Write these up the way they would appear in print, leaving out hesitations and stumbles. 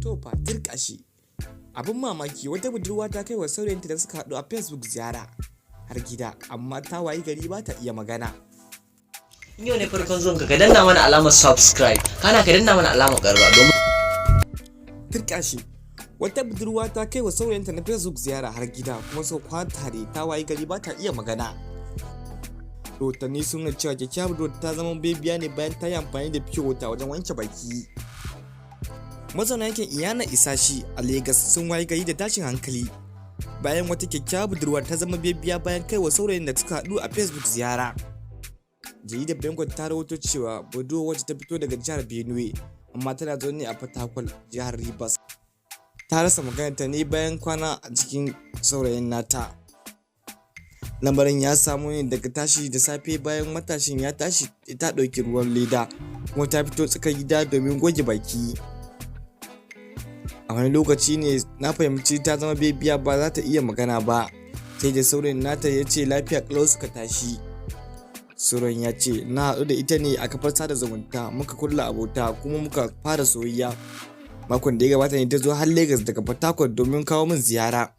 To fa tirƙashi. Abin mamaki, wata budurwa ta kai wa saurayinta da suka haɗu a Facebook ziyara har gida, amma ta wayi gari ba ta iya magana. Yau ne farkon zuwanka, ka danna mana alamar subscribe, kana ka danna mana alamar ƙararrawa domin Tirƙashi. Wata budurwa ta kai wa saurayinta na Facebook ziyara har gida kuma sau kwana tare, ta wayi gari ba ta iya magana. Rahotanni sun nuna cewa kyakkyawar budurwar ta zama bebiya ne bayan ta yi amfani da pure water wajen wanke baki. Mazauna yankin Iyana Isashi a Legas sun wayi gari da tashin hankali bayan wata kyakkyawar budurwa ta zama bebiya bayan kai wa saurayin da suka haɗu a Facebook ziyara. Jaridar Bengal ta rawaito cewa budurwar, wacce ta fito daga jihar Benue amma tana zaune a Fatakwal, jihar Rivers, ta rasa maganarta ne bayan kwana a cikin saurayin nata. Lamarin ya samu ne daga tashi da safe, bayan matashin ya tashi ta ɗauki ruwan leda kuma ta fito tsakar gida domin goge baki. A wani lokaci ne na fahimci ta zama bebiya, ba za ta iya magana ba, sai da saurayin nata ya ce lafiya kalau suka tashi. Saurayin ya ce, "Na haɗu da ita ne a kafar sada zumunta, muka kulla abota kuma muka fara soyayya. Makon da ya gabata ne ta zo har Legas daga Port Harcourt domin kawo min ziyara.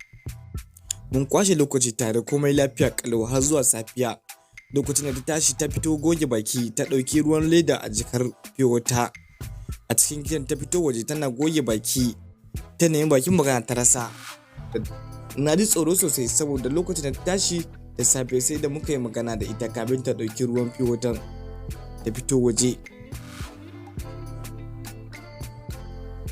Mun kwashe lokaci tare, komai lafiya kalau har zuwa safiya. Lokacin da ta tashi ta fito goge baki, ta ɗauki ruwan leda a jakar wata a cikin gidan, ta fito waje tana goge baki, ta nemi bakin magana ta rasa. Na ji tsoro sosai saboda lokacin da ta tashi da safe sai da muka yi magana da ita kafin ta ɗauki ruwan fiyotan ta fito waje."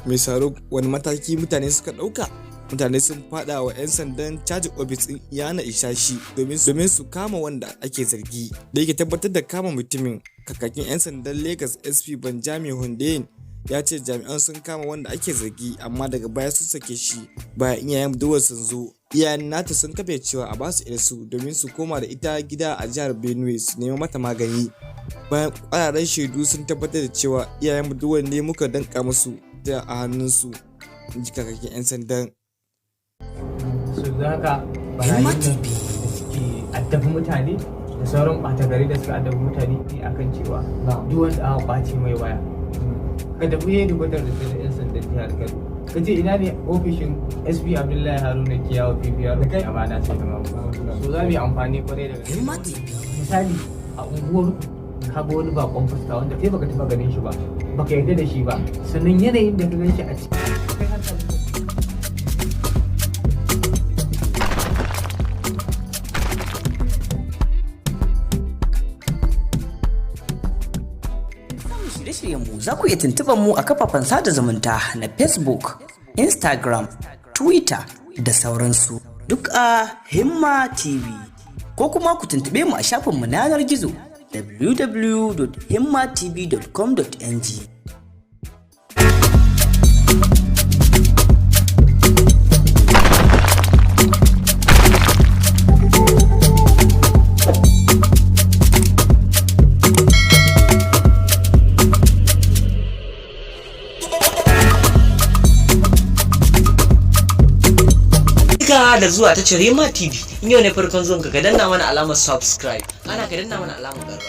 Mai sauraro, wani mataki mutane suka ɗauka? Mutane sun fada wa 'yan sandan caji ofis ɗin Iyana Ishashi domin su kama wanda ake zargi. Da yake tabbatar da kama mutumin, kakakin 'yan sandan Lagos, SP Benjamin Hundeyin, ya ce jami'an sun kama wanda ake zargi, amma daga baya sun sake shi bayan iyayen budurwar sun zo. Iyayen nata sun kafe cewa a basu yarsu domin su koma da ita gida a jihar Benue su nemi mata magani. Bayan kwararren shaidu sun tabbatar da cewa iyayen budurwar ne, muka danka musu ta a hannunsu, in ji kakakin 'yan sandan. So da haka barayin nan da suke addabi mutane da sauran ɓata gari da suka addabi mutane ne akan cewa duk wanda aka kwace mai waya, ka tafi hedikwatar da na 'yan sandan jihar Kano, ka ce ina ne ofishin SP Abdullahi Haruna Kiyawa PPR a bana sai zama. So za mu yi amfani kwarai da gaske. Misali, a unguwar ka ga wani bakon fuska wanda kai baka taba ganin shi ba, baka yarda da shi ba, sannan yanayin da ka gan shi a ciki kai hankalin. Samun shirye-shiryenmu, za ku iya tuntuɓar mu a kafafen sada zumunta na Facebook, Instagram, Twitter da sauransu. Duk a Himma TV. Ko kuma ku tuntuɓe mu a shafinmu na yanar gizo www.himmatv.com.ng. Barka da zuwa ta Cirema TV. In yau ne farkon zuwanka, ka danna mana alamar subscribe, kana ka danna mana alamar ƙararrawa.